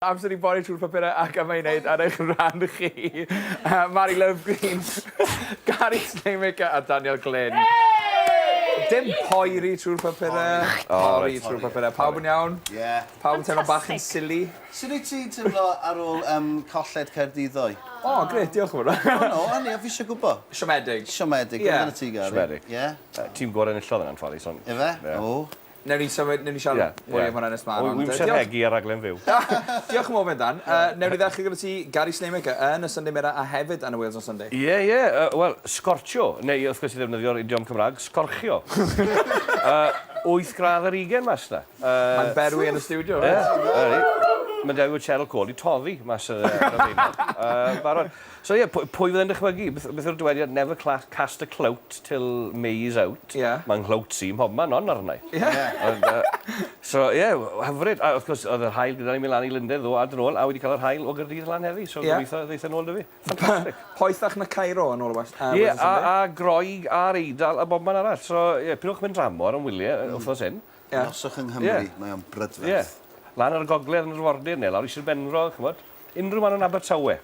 Amser i bori trwy'r papurau ac yma i wneud ar eich rhan chi. Uh, Mari Lovegreen, Gary Slaymaker a Daniel Glyn. Dim poeri trwy'r papurau. Pori trwy'r papurau. Pawb yn iawn? Ie. Yeah. Pawb yn teimlo bach yn silly? Sut wyt ti'n teimlo ar ôl um, colled Caerdydd ddoe? O, oh, gret, diolch yn fawr. O, no, o'n i, fi eisiau gwybod. Siomedig. Siomedig, Ie. yeah. ti, Gary. Siomedig. Ie. Yeah. Tîm gorau enillodd yn anffodus, ond... Ife? Ie. O. Newn ni symud, newn ni siarad mwy am hwnna nes mlaen. Wy- Wi'm isie rhegi ar raglen fyw. Diolch yn fawr Ben. Newn ni ddechrau gyda ti, Gary Slaymaker, yn y Sunday Mirror a hefyd yn y Wales on Sunday. Ie, ie. Wel, sgortio, neu wrth gwrs i ddefnyddio'r idiom Cymraeg, sgorchio. 8 gradd ar ugain mas 'na. Mae'n berwi yn y stiwdio. Ie. Mae'n debyg bod Cheryl Cole 'di toddi mas ar y ar y feinor. Barod. So ie, pwy pwy fydde'n dychmygu? Beth beth yw'r dywediad? Never cla- cast a clout till May is out. Ie. Mae'n nghlout i mhobman ond arna i. Ie. Ond yy so ie, hyfryd. A wrth gwrs o'dd yr haul gyda ni myn' lan i Lunden ddo a dod nôl a wedi ca'l yr haul o Gaerdydd lan heddi so Ie. gobeithio ddeith e nôl 'da fi. Ffantastic. Poethach na Cairo yn ôl y West yy Ie, Wales on a Sunday. a Groeg a'r Eidal a bobman arall. So ie, pidwch mynd dramor am wylie yy wthnos hyn. Ie. Noswch yng Nghymru, Ie. mae o'n brydferth. Ie. Lan ar y gogledd yn yr arfordir neu lawr i Sir Benfro, ch'mod. Unrhyw man yn Abertawe.